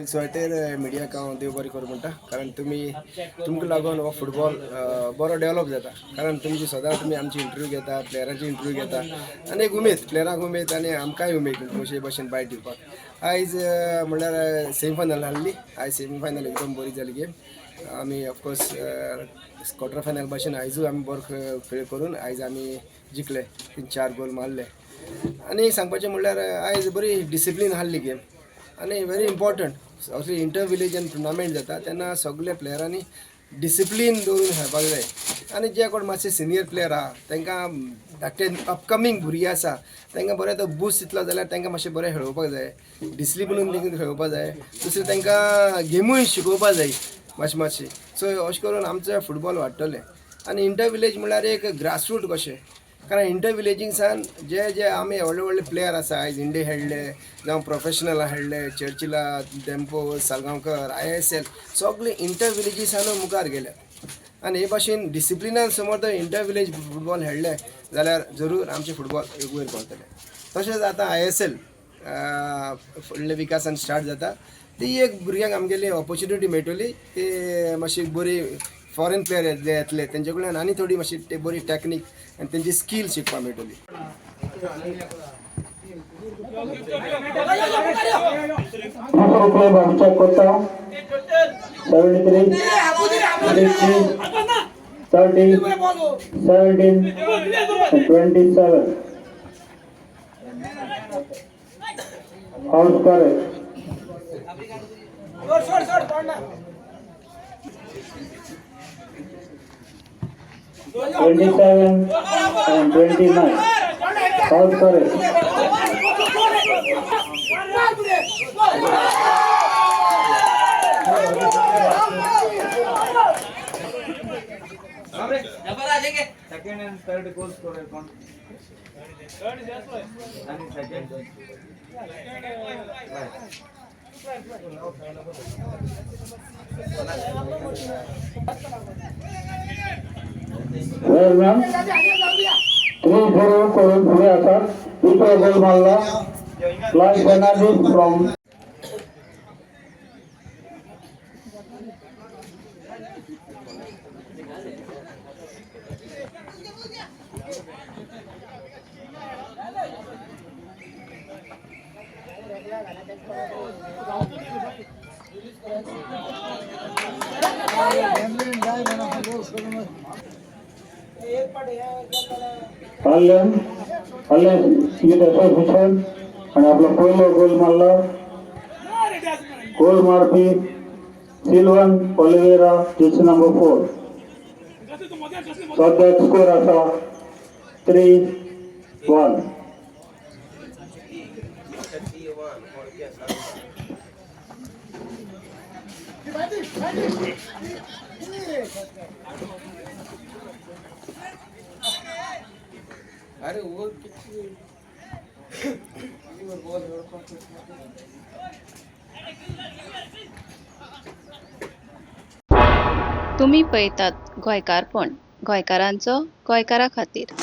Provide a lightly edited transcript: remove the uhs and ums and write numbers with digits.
So मिडियाक हांव देव बरें करूं म्हणटा, कारण तुमी तुमकां लागून हो फुटबॉल बरो डेवलप जाता. कारण तुमची सदां तुमी आमची इंटरव्यू घेता, प्लेयरांची इंटरव्यू घेता आनी एक उमेद प्लेयरांक उमेद आनी आमकांय उमेद अशे भशेन बायट दिवपाक. आयज म्हणल्यार सेमीफायनल आहली. आयज सेमीफायनल एकदम बरी जाली गेम. आमी ऑफकोर्स क्वॉर्टर फायनल भशेन आयजूय आमी बरो खेळ करून आयज आमी जिखले, 3-4 गोल मारले. आनी सांगपाचें म्हणल्यार आयज बरी डिसिप्लीन आहली गेम आनी व्हेरी इम्पॉर्टंट असली इंटर विलेजन टुर्नामेंट जाता तेन्ना सगळे प्लेयरांनी डिसिप्लीन दवरून खेळपाक जाय. आनी जे कोण मातशे सिनियर प्लेयर आहा तांकां धाकटे अपकमींग भुरगे आसा तांकां बरें तो बूस्ट दितलो जाल्यार तांकां मातशें बरें खेळोवपाक जाय, डिसिप्लीन तांकां खेळोवपाक जाय. दुसरें तांकां गेमूय शिकोवपाक जाय मातशी मातशी. सो अशें करून आमचें फुटबॉल वाडटलें. आनी इंटर विलेज म्हणल्यार एक ग्रासरूट कशें, कारण इंटर विलेजींगसान जे जे आमी व्हडले व्हडले प्लेयर आसा आयज इंडिया खेळ्ळे जावं प्रोफेशनल खेळ्ळे, चर्चिला, धेंपो, सालगांवकर, ISL, सगळे इंटर विलेजीसानूय मुखार गेल्यात. आनी हे भाशेन डिसिप्लिनान समज जर इंटर विलेज फुटबॉल खेळ्ळे जाल्यार जरूर आमचें फुटबॉल एक वयर पावतलें. तशेंच आतां ISL फुडल्या विकासान स्टार्ट जाता, ती एक भुरग्यांक आमगेली ऑपोर्चुनिटी मेळटली. ती मातशी बरी फॉरेन प्लेयर जे येतले तेंचे कडल्यान आनी थोडी मातशी बरी टॅक्नीक आनी तेंची स्कील शिकपाक मेळटली. दुसरो क्लब आमच्या कोता 73, 60, 30, 17, 27. Foul score 27 and 29. Foul score. Second and third goal scorer कोण आणि सेकंड? दरम्यान 3-0 करून पुढे आसात. दुसरो गोल मारला Clay Fernandes from Arlem Arlem youth association आणि आपला पहिलो गोल मारला. गोल मारपी सिल्वन ओलिवेरा, जर्सी नंबर 4. सद्याक स्कोर आसा 3-1. अरे वो तुमी पळयतात गोंयकारपण, गोंयकारांचो गोंयकारा खातीर.